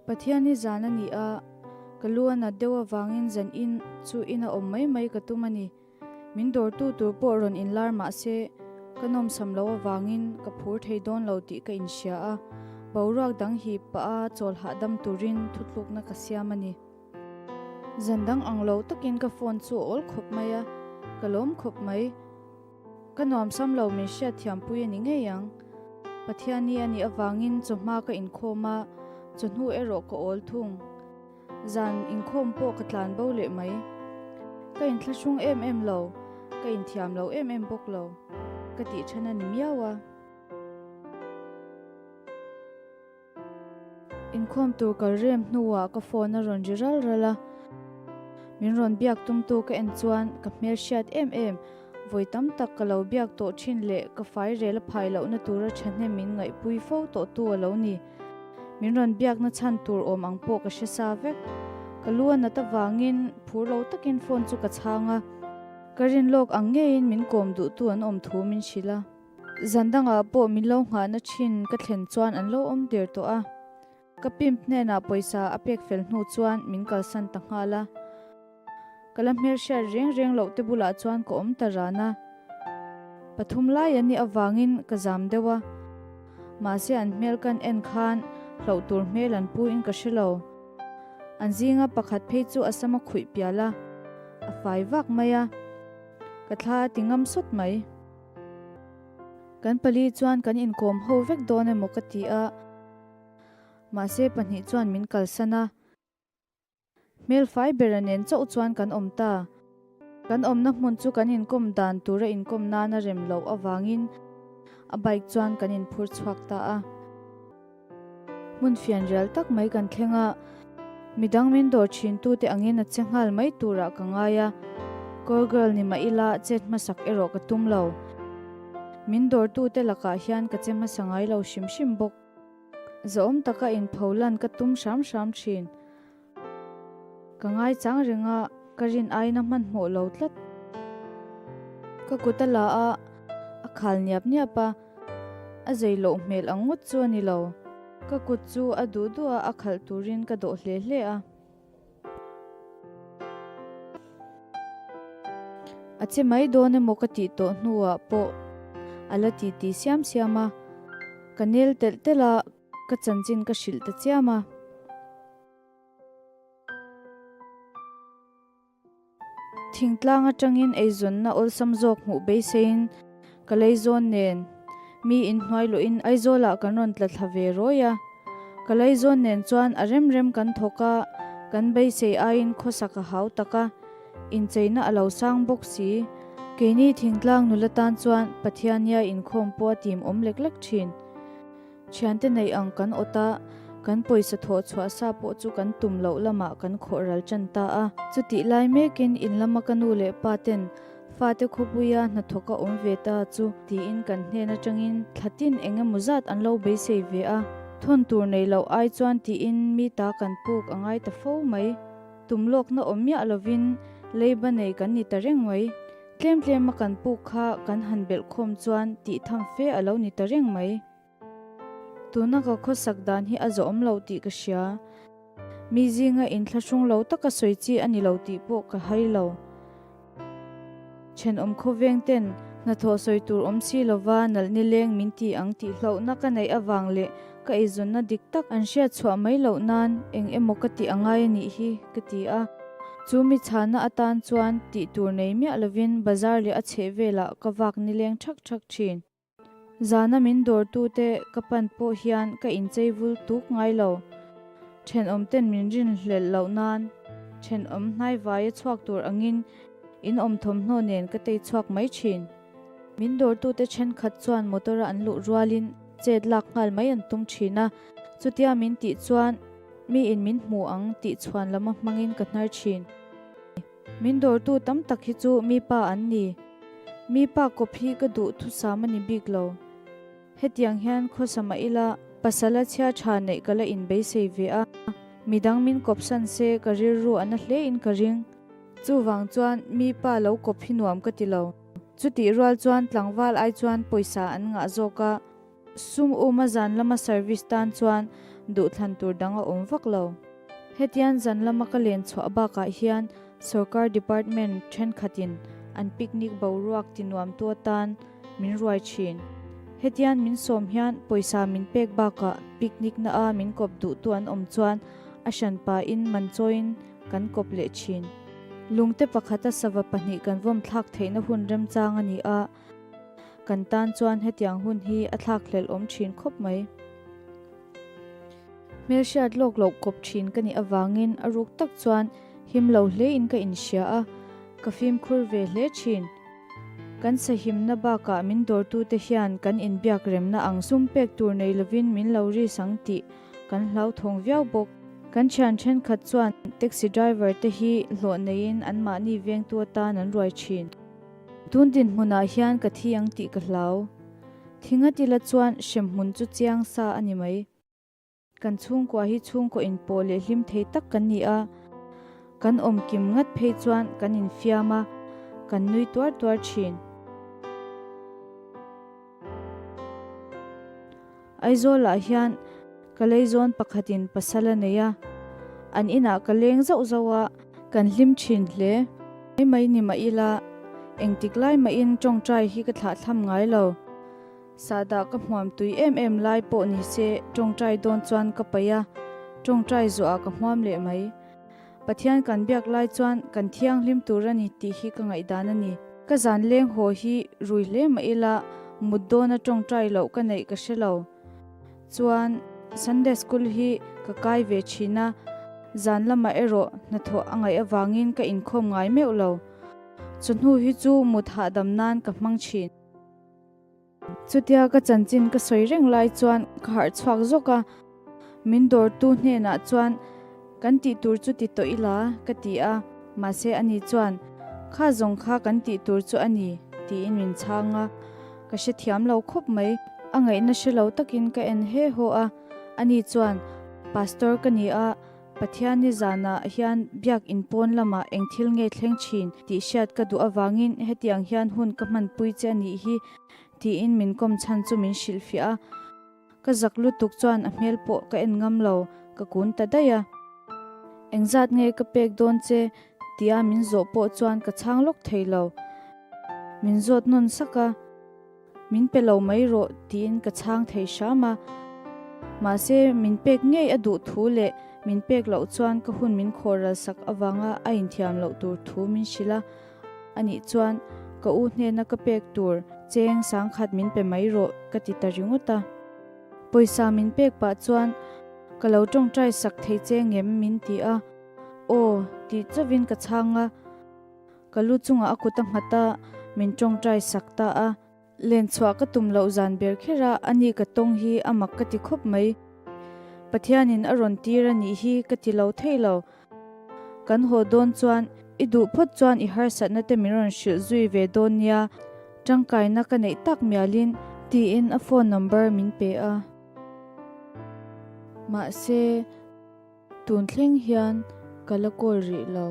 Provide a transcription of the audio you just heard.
Pathian hi zan a ni a, ka lu a nat deuh avangin zan in chu ina awm mai mai ka tum a ni. Min dawrtu tur pawh rawn inlar mah se, ka nawmsam loh avangin ka phur thei dawn lo tih ka inhria a, boruak dang hip pah a chawl hahdam turin thutlukna ka siam a ni. Zan dang ang lo takin ka phone chu a awl khawp mai a, ka lawm khawp mai. Ka nuamsam lo min hriat thiampui a ni ngei ang. Pathiani a nih avangin chawhma ka inkhawm a, chawhnu erawh ka awl thung. Zan inkhawm pawh ka tlan bo leh mai. Ka inthlahrung em em lo, ka inthiam lo em em bawk lo. Ka tih then a ni miau a. Inkhawm tur kal rem hnuah ka phone a rawn ri ral ral a, min rawn biak tumtu ka en chuan ka hmel hriat em em, vawi tam tak ka lo biak tawh thin leh ka fai rel a phai lohna tura thahnem min ngaihpui fo tawhtu a lo ni. Min rawn biakna chhan tur awm ang pawh ka hre sa vek. Ka lu a nat avangin phur lo takin phone chu ka chhang a, ka rin lawk ang ngeiin min kawm duhtu an awm thu min hrilh a. Zan dangah pawh min lo nghahna thin ka thlen chuan an lo awm der tawh a, ka pimp hnenah pawisa a pek fel hnu chuan min kalsan ta nghal a. Ka la hmelhriat reng reng loh te bulah chuan ka awm ta ran a, pathum lai an nih avangin ka zam deuh a, mahse an hmel kan en khan hlauh tur hmel an pu in ka hre lo. An zinga pakhat phei chu a sam a khuih pial a, a fai vak mai a, ka thla a ti ngam sawt mai. Kan pali chuan kan inkawm ho vek dawn emaw ka ti a, mahse pahnih chuan min kalsan a. Hmelfai bera nen chauh chuan kan awm ta. Kan awmna hmun chu kan inkawm dan tura inkawm nana rem loh avangin a bike chuan kan inphur chhuak ta a. Hmun fian rial tak mai kan thleng a, midang min dawr thin tute angin a che nghal mai turah ka ngai a, call girl ni mah ila chet hmasak erawh ka tum lo. Min dawr tute lakah hian ka che hmasa ngai lo hrim hrim bawk. Zahawm taka inpho lan ka tum hram hram thin. Ka ngaichang reng a, ka rin aiin a hmanhmawh lo tlat. Ka kut a la a, a khal niap niap a, a zei loh hmel ang ngawt chu a ni lo. Ka kut chu a duh duh a, a khalh turin ka dawh hle hle a. A che mai dawn emaw ka tih tawh hnuah pawh a la titi siam siam a, ka nel telh telh a, ka chanchin ka hrilh ta chiam a. Thingtlang atangin eizawnna awlsam zawk hmuh beiseiin ka leizawn nen mi inhnuai luhin Aizawlah kan rawn tla thla ve rawi a. Ka leizawn nen chuan a rem rem kan thawk a, kan beisei aiin khawsak a hau tak a, incheina a lo sang bawk si. Keini thingtlang nula tan chuan Pathiania inkhawm pawh a tim awm lek lek thin. Thiante neih ang kan awt a, kan pawisa thawh chhuah sa pawh chu kan tum loh lamah kan khawh ral tan ta a. Chutih lai mekin in lama ka nu leh pa ten fate khawpuia hnathawk a awm ve ta chu tiin kan hnen atangin thla tin eng emaw zat an lo beisei ve a. Thawn tur nei loh ai chuan tiin mi ta kan puk a ngai ta fo mai. Tum lawkna awm miah lovin leiba nei kan ni ta reng mai. Tlem tlema kan puk kha kan han belh khawm chuan tih tham fe a lo ni ta reng mai. Tuna ka khawsak dan hi a zawhawm lo tih ka hria. Mi zinga inthlahrung lo taka sawi chi a ni lo tih pawh ka hai lo. Thenawm khawveng ten hnathawh sawi tur awm si lova nalh nileng min ti ang tih hlauhna ka neih avang leh ka eizawnna dik tak an hriat chhuah mai loh nan eng emaw ka tih a ngai a nih hi ka ti a. Chu mi chhana atan chuan tih tur nei miah lovin bazar leh a chheh velah ka vak nileng thak thak thin. Zana min dawrtute ka pan pawh hian ka inchei vul tuk ngai lo. Thenawm ten min rinhlelh loh nan thenawm hnaivaia chhuak tur angin in awm thawmhnaw nen ka tei chhuak mai thin. Min dawrtute thenkhat chuan motor-a an luh rualin chet lak nghal mai an tum thin a, chutia min tih chuan miin min hmu ang tih chhuan lama hmangin ka hnar thin. Min dawrtu tam tak hi chu mi pa an ni. Mi pa kawp hi ka duh thusam a ni bik lo. Hetiang hian khawsa mah ila pasal a chhia tha neih ka la inbeisei ve a, midang min kawp san se ka rilru a na hle in ka ring. Chuvang chuan mi pa lo kawp hi nuam ka ti lo. Chutih rual chuan tlangval ai chuan pawisa an ngah zawk a. Sum uma zan lama service tan chuan duhthlan tur dang a awm vak lo. Hetian zan lama ka len chhuah bakah hian sorkar department thenkhatin an picnic boruak tinuamtu atan min ruai thin. Hetian min sawm hian pawisa min pek bakah picnic na a min kawp duhtu an awm chuan a hranpa in man chawiin kan kawp leh thin. Lungte pakhata sava pahnih kan vawm thlak theihna hun remchang a ni a, kan tan chuan hetiang hun hi a thlak hlelh awm thin khawp mai. Hmelhriat lawk loh kawp thin ka nih avangin a ruk tak chuan him lo hlein ka inhria a, ka fimkhur ve hle thin. Kan sahimna bakah min dawrtute hian kan inbiak remna ang sum pek tur nei lovin min lo risk ang tih kan hlauthawng viau bawk. Kan thian thenkhat chuan taxi driver te hi hlawh neiin anmahni vengtu atan an ruai thin. Tun dinhmunah hian ka thi ang tih ka hlau. Thinga tila chuan hremhmun chu chiang sa a ni mai. Kan chhungkua hi chhungkaw inpawh leh hlim thei tak kan ni a, kan awm kim ngat phei chuan kan infiam a, kan nui tuar tuar thin. Aizawlah hian ka leizawn pakhatin pasal a nei a, an inah ka leng zauh zauh a, kan hlim thin hle. Mai mai ni mah ila, engtik lai mahin tawngtai hi ka thlahthlam ngai lo. Sahdah ka hmuam tui em em lai pawh ni se tawngtai dawn chuan ka paih a, tawngtai zuah ka hmuam leh mai. Pathian kan biak lai chuan kan thianghlim tur a ni tih hi ka ngaihdan a ni. Ka zan leng haw hi rui hle mah ila mut dawna tawngtai loh ka neih ka hre lo. Chuan Sunday school hi ka kai ve thin a, zan lamah erawh hnathawh a ngaih avangin ka inkhawm ngai meuh lo. Chawhnu hi chu mut hahdam nan ka hmang thin. Chutia ka chanchin ka sawi reng lai chuan ka harh chhuak zawk a, min dawrtu hnenah chuan kan tih tur chu ti tawh ila ka ti a, mahse ani chuan kha zawng kha kan tih tur chu a ni tiin min chhang a, ka hrethiam lo khawp mai. A ngaihna hre lo takin ka en he haw a, ani chuan Pastor ka ni a, Pathianni zanah hian biak in pawn lamah eng thil nge thleng thin tih hriat ka duh avangin hetiang hian hun ka hmanpui che a nih hi tiin min kawm chhan chu min hrilhfiah a. Ka zak lutuk chuan a hmel pawh ka en ngam lo, ka kun ta daih a. Engzat nge ka pek dawn che tia min zawh pawh chuan ka chhang lawk thei lo. Min zawt nawn sak a. Min pe lo mai rawh tiin ka chhang thei hram a, mahse min pek ngei a duh thu leh min pek loh chuan ka hun min khawh ral sak avanga a inthiam loh tur thu min hrilh a, anih chuan ka u hnena ka pek tur cheng sangkhat min pe mai rawh ka ti ta ringawt a. Pawisa min pek pah chuan ka lo tawngtai sak thei che ngem min ti a, aw tih chauhin ka chhang a. Ka lu chungah a kut a nghat a, min tawngtai sak ta a. Len chhuah ka tum loh zan ber kher a, ani ka tawng hi a mak ka ti khawp mai. Pathianin a rawn tir a nih hi ka ti lo thei lo. Kan haw dawn chuan i duh phawt chuan i harsatna te min rawn hrilh zui ve dawn nia, tangkaina ka neih tak mialin tiin a phone number min pe a. Mahse, tun thleng hian ka la call rih lo.